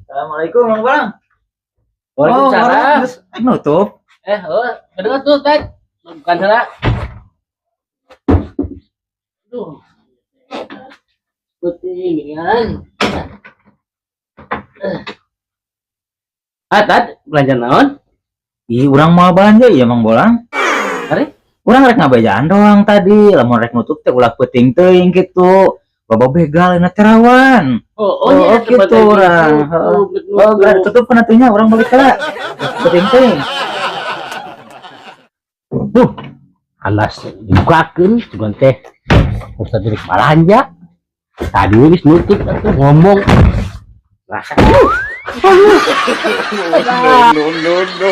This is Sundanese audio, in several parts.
Assalamualaikum, Mang Bang. Waalaikumsalam. Oh, geus nutup. Eh, oh, kedua tuh, Ted. Bukan salah. Aduh. Putih ini kan. Ah, Tad, belanja naon? Ih, urang mau belanja ya, Mang Bolang. Ari? Urang rek ngabejaan doang tadi, lamun rek nutup teh ulah peuting teuing gitu. Loba begal na terawan. Oh, Oh, iya, gitu tempat kayak orang. gitu. Heeh. Betul. Oh, geura tutup kana atuh nya, urang balik heula. Peuting teuing. Alas dibukakeun cuman teh Ustaz rek balanja. Tadi geus nutup atuh ngomong. Rasa No, no, no.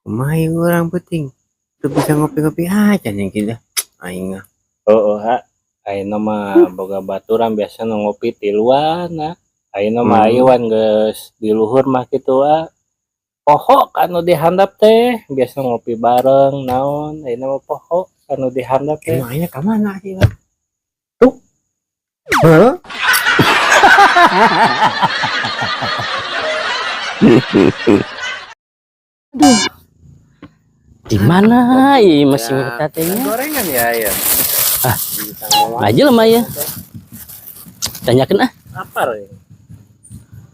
Kumaha ieu urang peuting? Teu bisa ngopi-ngopi aja nih kita. Aing ah. Oh, ha. Ayeuna mah boga baturan biasa nu ngopi tiluan nah. Ayeuna mah ayuan geus di luhur mah kitu ah. Poho kanu di handap teh, biasa ngopi bareng naon, ayeuna mah poho kanu di handap teh. Emang aingna ka mana sih, Bang? Tuh. Heuh? Di mana ini masih minta tehnya? Gorengan ya, ya. Ah, aja lah ya. Tanyakan ah. Lapar ya.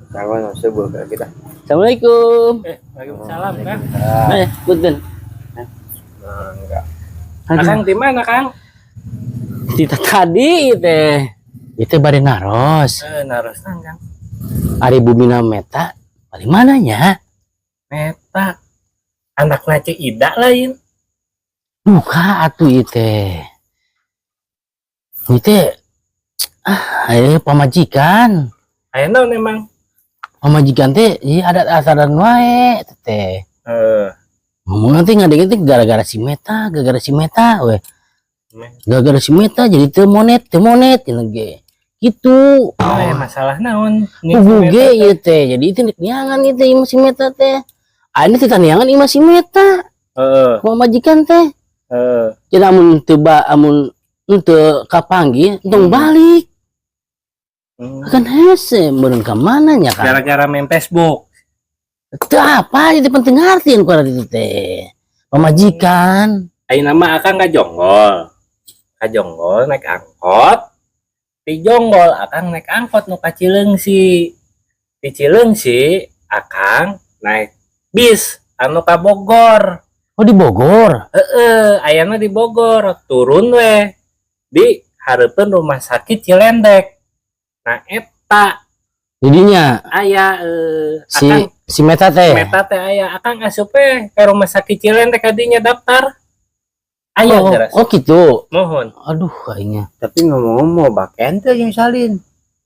Tangan sebuah ke kita. Assalamualaikum. Eh, waalaikumsalam, Kang. Eh, punten. Nah, enggak. Aduh, Akang di mana, Kang? Tita tadi teh. Itu bari naros. Eh, narosna, Kang. Ari bumina Meta, paling mananya? Meta. Anakna Ceu Ida lain. Duka atuh ieu teh. Ieu teh ah, ayo pamajikan. Aya naon emang? Pamajikan teh ieu adat asaran wae teh. Eh, Ngomong nanti ngadengin teh gara-gara si Meta, gara-gara si Meta we. Gara-gara si Meta jadi teu monet cenah ge. Gitu. Oh, ya masalah naon? Puguh ge ieu teh. Jadi itu neangan ieu teh imah si Meta teh. Ayeuna teh neangan imah si Meta. Heeh, Pamajikan teh. heeh. Jadi amun teu ba amun teu kapanggih entong balik. Kan hese meureun ka mana nya kan. Gara-gara main Facebook. Teu apa itu penting ngartiin ku itu teh. Pamajikan. Ayeuna mah akang ka Jonggol. Ka Jonggol naik angkot. Di Jonggol akang naik angkot nu ka Cileungsi. Di Cileungsi akang naik bis anu ka Bogor. Oh, di Bogor. Heeh, ayana di Bogor. Turun we di hareupeun rumah sakit Cilendek. Nah, eta Jadinya aya si akang si Meta teh. Meta teh aya akang asup we ke rumah sakit Cilendek kadinya daftar. Aya Oh, geus. oh gitu. Mohon. Aduh kayaknya. Tapi ngomong-ngomong baken teh jeung salin.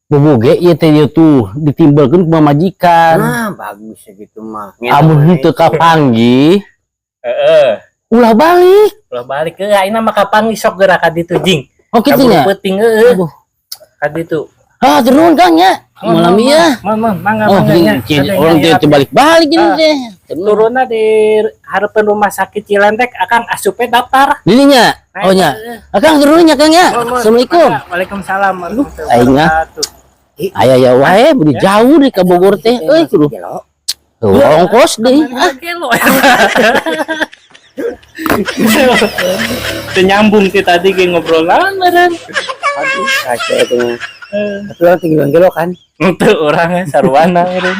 Boboge ieu teh ieu tuh ditimbalkeun ku pamajikan. Nah, bagus segitu mah. Amun henteu kapanggih, Heeh. ulah balik. Ulah balik ke ayeuna mah kapanggih sok geura ka ditu jing. Oh kitu Kaburu nya. peuting heeh. Aduh. Ka ditu. Ah, turun Kang nya. Malam iya. Mon, mon, mangga Oh, mangga nya. jadi orang teh balik-balik gini Ah. teh. Turunna di hareupeun rumah sakit Cilendek akang asup daftar. Dirinya. Oh nya. Akang turunnya Kang ya. Mon, mon. Assalamualaikum. Mangga. Waalaikumsalam warahmatullahi Aing ah. wabarakatuh. Aya ya wae beri jauh di ka Bogor teh euy kudu. Tuh, ongkos deui. Ah, gelo. Teu nyambung ti tadi ge ngobrol naon meureun. Aduh, kacau itu. Tapi orang tinggi gelo kan? Henteu urang sarwana meureun.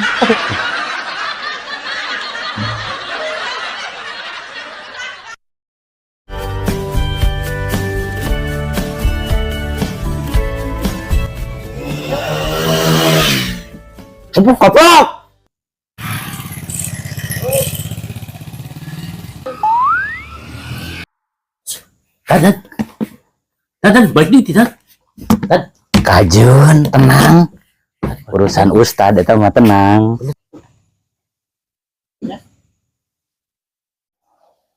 Koplok koplok. Tad, tad. Tad, tad, balik deui, tad. Tad. Kajun, tenang. Urusan ustad eta mah tenang.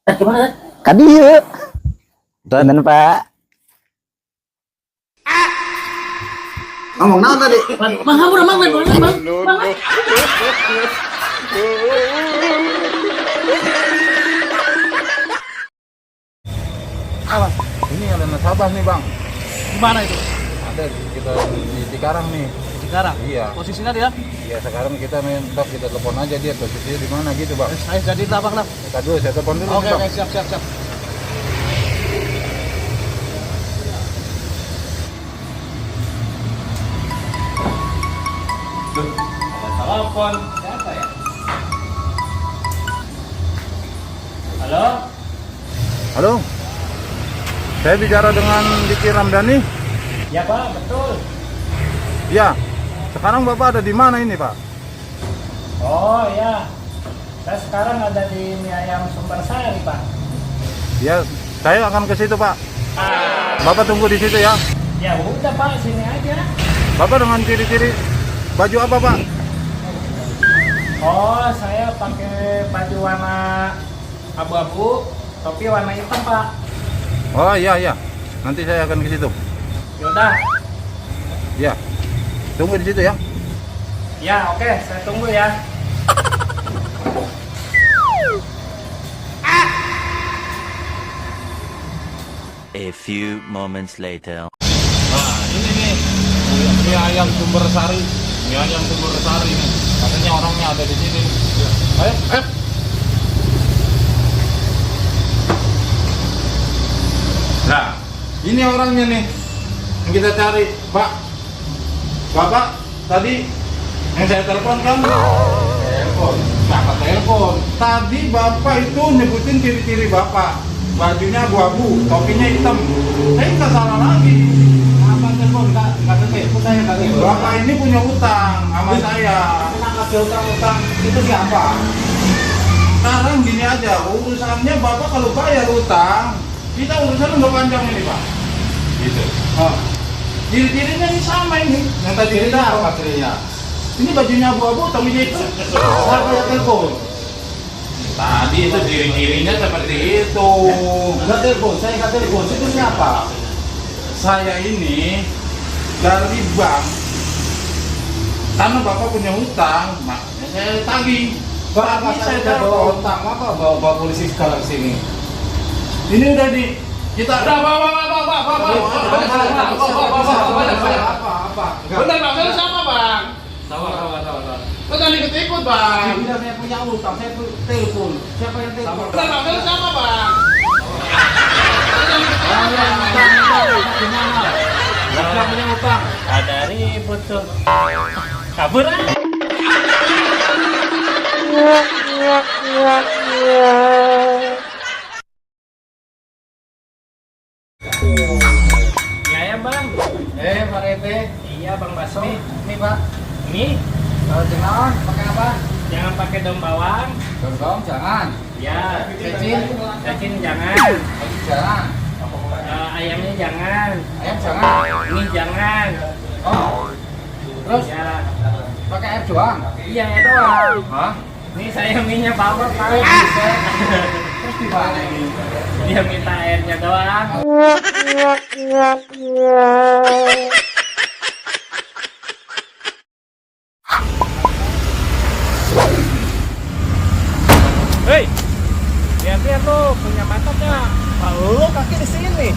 Gimana? Ka dieu. Punten, Pak. Ngomong naon tadi? Mang, hampura, Mang, Mang, Mang. No, no. Ini ada nasabah nih, Bang. Gimana itu? Ada kita di Cikarang nih. Di Cikarang. Iya. Posisinya dia? Iya, sekarang kita minta kita telepon aja dia posisinya di mana gitu, Bang. Ayo jadi lah, Bang lah. Kita dulu saya telepon dulu Oke, nih, Bang. oke, siap, siap, siap. Telepon siapa ya? Halo? Halo. Saya bicara dengan Diki Ramdhani. Ya Pak, betul. Ya. Sekarang Bapak ada di mana ini, Pak? Oh ya, saya sekarang ada di mie ayam Sumber Sari Pak. Ya, saya akan ke situ, Pak. Bapak tunggu di situ ya. Ya udah Pak, sini aja. Bapak dengan ciri-ciri baju apa, Pak? Oh, saya pakai baju warna abu-abu, topi warna hitam Pak. Oh, iya, iya. Nanti saya akan ke situ. Yaudah, Ya. Tunggu di situ ya. ya oke, saya tunggu ya. A few moments later. Nah, ini nih mie ayam Sumber Sari. Mie ayam Sumber Sari nih. Katanya orangnya ada di sini. Ayo, ayo. Nah, ini orangnya nih yang kita cari, Pak. Bapak, tadi yang saya telepon kan? Telepon. Siapa telepon? Tadi Bapak itu nyebutin ciri-ciri Bapak. Bajunya abu-abu, topinya hitam. Saya nggak salah lagi. Apa telepon? Enggak telepon saya enggak telepon. Bapak ini punya utang sama saya. Kenapa ada utang-utang? Itu siapa? Sekarang gini aja, urusannya Bapak kalau bayar utang, kita urusan udah panjang ini, Pak. Gitu. Oh, Ciri-cirinya ini sama ini. Yang tadi cirinya kita apa cirinya? Ini bajunya abu-abu, topinya hitam. Siapa yang telepon? Tadi itu ciri-cirinya seperti itu. Enggak telepon, saya enggak telepon. Itu siapa? Saya ini dari bank. Karena Bapak punya utang, makanya saya tagih. Bapak Tadi saya saya udah bawa telepon. utang, apa bawa bawa polisi segala ke sini? Ini udah di kita Udah, Pak, Pak, Pak, Pak, Pak, Pak, Pak, Apa apa? Enggak. Bentar, Bang, saya siapa, Bang? Sabar, sabar, sabar, sabar. Lo jangan ikut-ikut, Bang. Bila saya punya utang, saya telepon. Siapa yang telepon? Bentar, Bang, saya siapa, Bang? Lo jangan ikut-ikut, Bang. Gimana? Enggak punya utang. Ada ribut tuh. Kabur ah. Mie ayam Bang. Pak RT. Iya Bang Baso. Nih, Pak. Mie, Kalau jenang pakai apa? jangan pakai daun bawang. Daun jangan. Ya, Cecin, cacing jangan. cecin jangan. Ayamnya jangan. Ayam jangan. Mie jangan. Oh. Terus Ya, pakai air doang. iya ya doang. Hah? Nih saya mie-nya bawa Pak. Terus gimana ini? Dia minta airnya doang. Hei, lihat-lihat lo punya mata gak? Lu kaki di sini.